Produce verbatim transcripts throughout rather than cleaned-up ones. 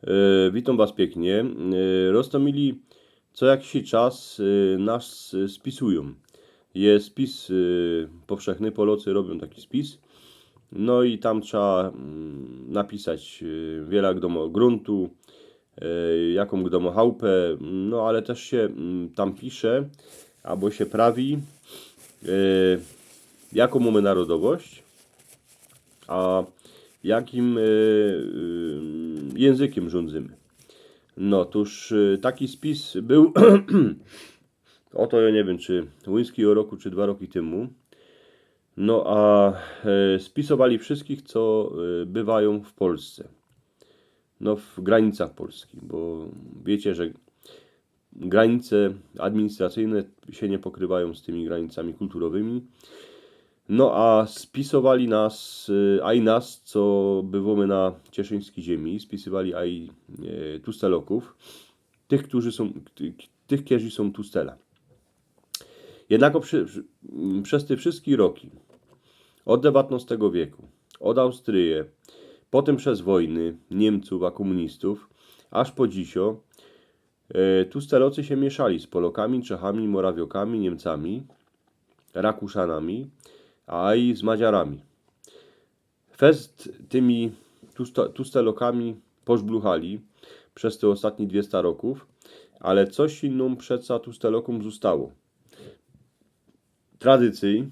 E, witōm was piyknie. E, Roztōmili co jakiś czas, e, nas, e, spisujōm. Je spis, e, powszechny, Polocy robiōm taki spis. No i tam trzeba, mm, napisać, e, wiela kto mŏ grōntu, e, jakōm kto mŏ chałpę, no ale tyż sie, mm, tam pisze, abo sie prawi, e, jakōm mōmy narodowość, a jakim, e, e, jynzykiym rządzymy. No, tōż, e, taki spis bōł, o to jŏ niy wiym, czy łyńskigo roku, czy dwa roki tymu. No a, e, spisowali wszyskich, co, e, bywajōm w Polsce. No, w granicach Polski, bo wiycie, że granice administracyjne sie niy pokrywajōm z tymi granicami kulturowymi. No a spisowali nas, e, a i nas, co bywōmy na cieszyńskij ziemi, spisywali a i, e, Tustelokōw, tych, kerzy sōm, tych, kerzy sōm Tustela. Jednako prze-, prze-, przez te wszyjske roki, ôd dewiyntnŏstego wieku, ôd Austryje, potym przez wojny Niymcōw a kōmunistōw, aż po dzisiŏ, e, Tustelocy sie miyszali z Polokami, Czechami, Morawiŏkami, Niymcami, Rakuszanami, a i z Madziarami. Fest tymi Tusta-, Tustelokami pożbluchali przez te ôstatnie dwiesta rokōw, ale coś nōm przeca Tustelokōm zōstało. Tradycyj,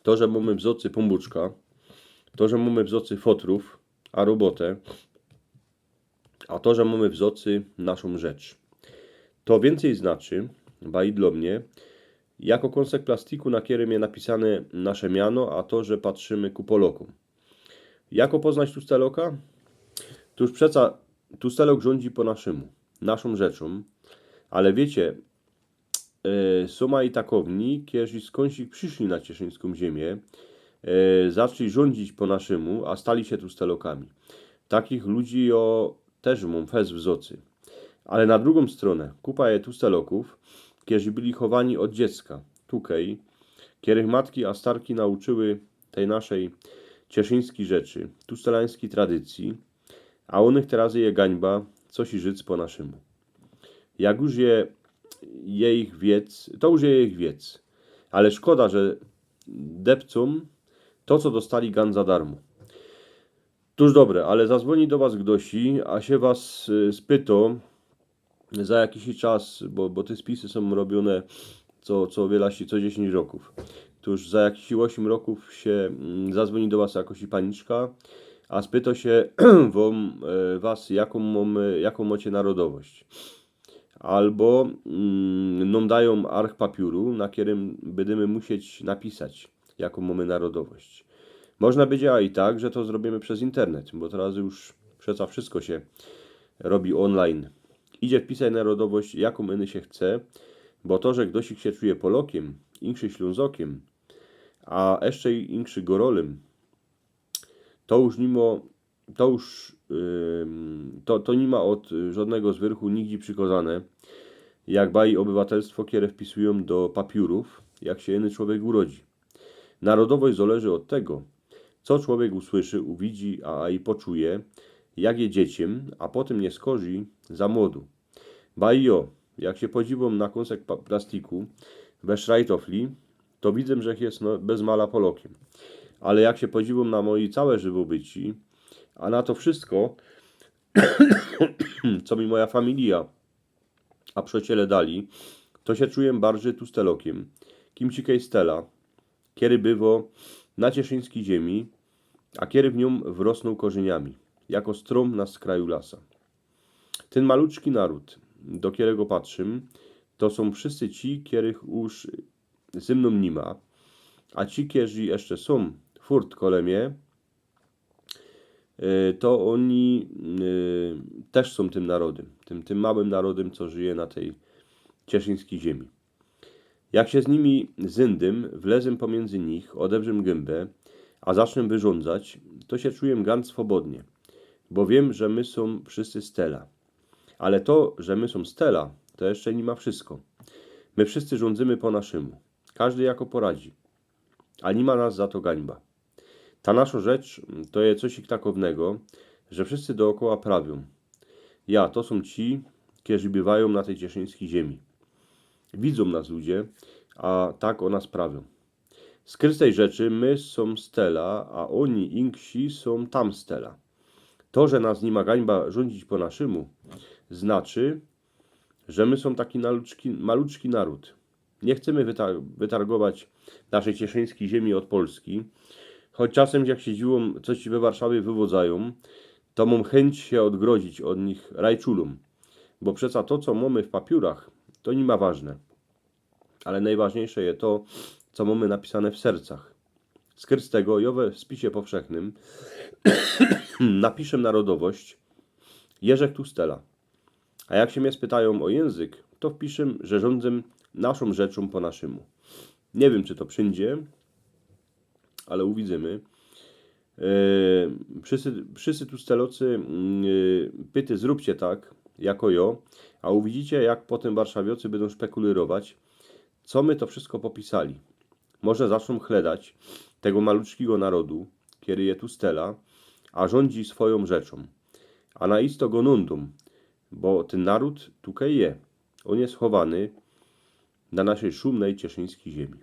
to, że mōmy w zŏcy pōnbōczka, to, że mōmy w zŏcy fotrōw, a robotę, a to, że mōmy w zŏcy naszōm rzecz. To wiyncyj znaczy, ba i dlŏ mie, jako kōnsek plastiku, na kerym je napisane nasze miano, a to, że patrzymy ku Polokōm. Jako poznać Tusteloka? Tōż przeca Tustelok rzōndzi po naszymu, naszōm rzeczōm, ale wiycie, e, sōm a i takowni, kerzy skōndś ich prziszli na cieszyńskōm ziemiã, e, zaczli rzōndzić po naszymu, a stali sie Tustelokami. Takich ludzi jŏ tyż mōm fest w zŏcy. Ale na drugōm strōnã kupa je Tustelokōw, kerzy byli chowani ôd dziecka, tukej, kerych matki a starki nauczyły tyj naszej cieszyńskij rzeczy, tustelańskij tradycyje, a ô nich teroz je gańba, co sie żyć po naszymu. Jak już je, je ich wiec, to już je ich wiec. Ale szkoda, że depcōm to, co dostali gans za darmo. Tōż dobre, ale zazwōni do was gdosi, a sie was, y, spyto za jakiś czas, bo, bo te spisy sōm robiōne co, co wiela sie, co dziesiyńć rokōw. Tōż za jakiś ôsiem rokōw sie, mm, zazwōni do was jakoś paniczka, a spyto sie wōm, e, was, jakōm mōmy, jakōm mŏcie narodowość. Albo, mm, nōm dajōm arch papiōru, na kerym bydymy musieć napisać, jakōm mōmy narodowość. Można bydzie a i tak, że to zrobiymy przez internet, bo teroz już przeca wszysko sie robi online. Idzie wpisać narodowość, jakōm iny sie chce, bo to, że ktosik sie czuje Polokym, inkszy Ślōnzokym, a jeszcze inkszy Gorolym, to już ni mŏ, to już, ym, to, to ni ma ôd żŏdnego zwyrchu nigdzie przikŏzane, jak ba i ôbywatelstwo, kere wpisujōm do papiōrōw, jak sie jiny człowiek urodzi. Narodowość zŏleży ôd tego, co człowiek usłyszy, uwidzi, a, a i poczuje, jak je dzieciym, a potym niy skorzy za młodu. Ba i jŏ, jak sie podziwōm na kōnsek pa-, plastiku we szrajtofli, to widzã, że je, no, bez mala Polokym. Ale jak sie podziwōm na moje cołke żywo bycie, a na to wszysko, co mi moja familijŏ a przŏciele dali, to sie czujã bardzij Tustelokym, kim ci kej Stela, kery bywo na cieszyńskij ziemi, a kery w niōm wrosnōł korzyniami, jako strōm na skraju lasa. Tyn maluczki naród, do kerego patrzym, to sōm wszyscy ci, kerych już ze mnōm ni ma, a ci, kerzy jeszcze sōm furt kole mie, e, to ôni, e, tyż sōm tym narodym, tym, tym małym narodym, co żyje na tyj cieszyńskij ziemi. Jak sie z nimi zyndym, wlezym pōmiyndzy nich, ôdebrzym gymba, a zacznym wyrządzać, to sie czujym gans swobodnie, bo wiym, że my sōm wszyscy Stela. Ale to, że my sōm Stela, to jeszcze ni ma wszysko. My wszyscy rządzymy po naszymu. Kożdy jako poradzi. A ni ma nas za to gańba. Ta naszŏ rzecz to je coś takownego, że wszyscy dookoła prawiōm: „Ja, to sōm ci, kerzy bywają na tyj cieszyńskij ziemi. Widzōm nas ludzie, a tak ô nas prawiōm. Skryz tyj rzeczy my sōm stela, a ôni inksi sōm tam stela. To, że nas ni ma gańba rzuńdzić po naszymu, znaczy, że my sōm taki naluczki, maluczki naród. Nie chcymy wyta- wytargować naszyj cieszyńskij ziemi ôd Polski. Choć czasym, jak sie dziwōm, co ci we Warszawie wywodzają, to mōm chyńć sie ôdgrodzić ôd nich rajczulōm. Bo przeca to, co mōmy w papiōrach, to ni ma ważne. Ale nojważniyjsze je to, co mōmy napisane w sercach. Skryz tego, jo we spisie powszechnym napiszym narodowość Jerzek Tustela. A jak sie mie spytajōm ô jynzyk, to wpiszym, że rzuńdzym naszōm rzeczōm po naszymu. Nie wiym, czy to przińdzie, ale uwidzymy. E, wszyscy, wszyscy Tustelocy, mm, e, pyty zrōbcie tak, jako jo, a uwidzicie, jak potym Warszawiocy bydōm szpekulyrować, co my to wszysko popisali. Może zaczōm chledać tego maluczkigo narodu, kery je Tustela, a rzuńdzi swojōm rzeczōm. A na isto go nōndōm, bo tyn naród tukej je. Ôn je schowany na naszyj szumnej cieszyńskij ziemi.